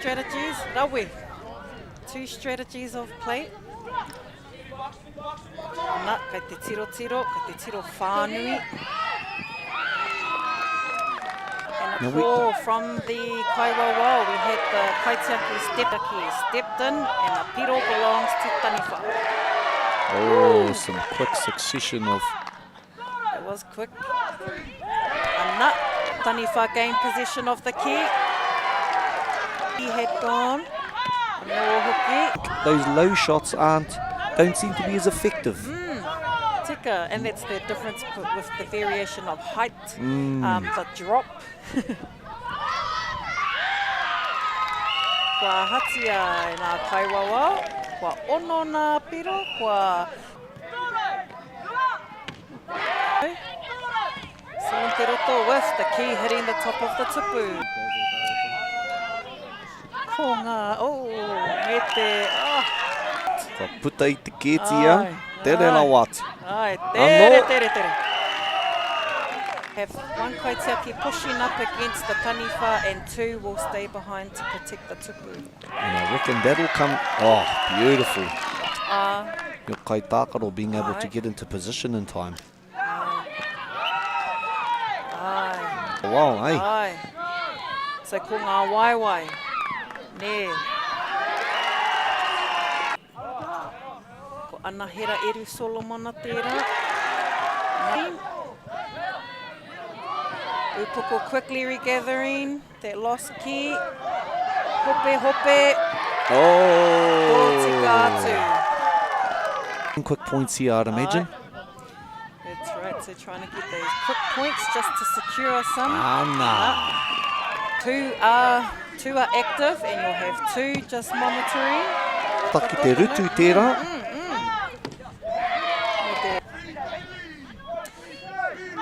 strategies. Rawe. Two strategies of play. Na, kei te tiro tiro, kei te tiro whānui. And a call from the Kaiwawao. We had the Kaitiaki step, stepped in, and a piro belongs to Taniwha. Oh, some quick succession of... It was quick. Ana, Taniwha gained possession of the key. He had gone. No hoki. Those low shots aren't, don't seem to be as effective. Mm, tika, and that's the difference with the variation of height, mm. um, the drop. Kua hatia e ngā kaiwawao, kua ono nā piro, kua Someone te roto with the key hitting the top of the tupu. Ko ngā, oh, me te, oh. Ka puta i te kēti a, tere rawa atu. Ai, tere, tere, tere. Have one kaitiaki pushing up against the taniwha and two will stay behind to protect the tupu. And I reckon that'll come, oh, beautiful. Uh, Your kaitākaro being able to get into position in time. Ai. Ai. Wow, ai. Ai. So ko ngā waewae. Nē. Ko Anahera Eru Solomona tērā. Nā. Upoko quickly regathering that lost key. Hope, hope. Oh. Tōtika atu. Quick points here, I'd imagine. Ai. That's right, so trying to get those quick points just to secure some. Ana. Two are, two are active and you'll have two just monitoring. Taki te rutu tērā. Mm, mm. Me te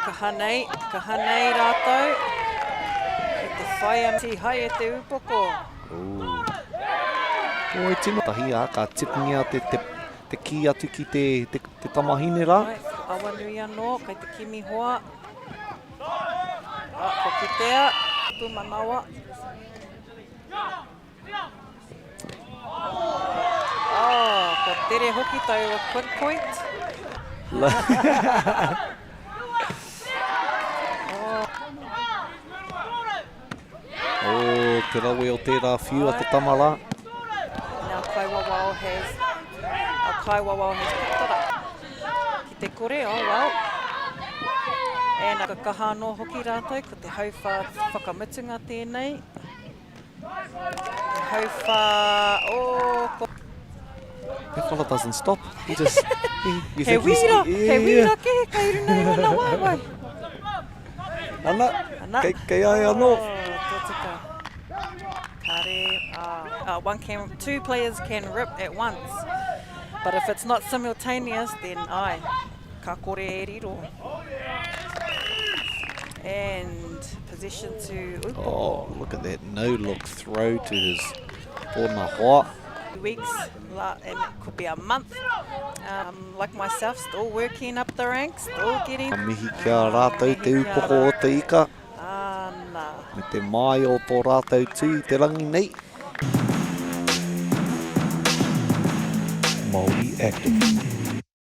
Kaha nei, kaha nei rātou. Me te whai a Tihai e te upoko. Ooh. Oi, tino. Tahi, ā, ka tipngia te, te, te kī atu ki te, te, te tamahine rā. Ai, ko Awanui anō, kei te kimi hoa. Ah, ko kitea, pūmanawa. Oh, ko tere hoki taua quick point. oh. Oh, te rawe o tērā whiu a te tama rā. Now Kaiwawao has, our Kaiwawao has picked it up. Ki te kore, oh well. And ka kaha anō hoki rātou, ko te hauwhā whakamutunga tēnei. Te hauwhā, oh, ko... That fella doesn't stop. He just... He, you He think he's... wīra, he wīra ke, kei runga i ōna waewae. Ana, Ana. Kei, kei ai anō. Oh, tō tika. Kare, ah, uh, one can, two players can rip at once. But if it's not simultaneous, then ai, ka kore e riro. And possession to Upoko. Oh, look at that no-look throw to his tōna hoa. Weeks, and it could be a month. Um, like myself, still working up the ranks, still getting... Ka mihi ki a rātou te upoko o te ika. Ana. Me te māia o tō rātou tū i te rangi nei. Māori Active.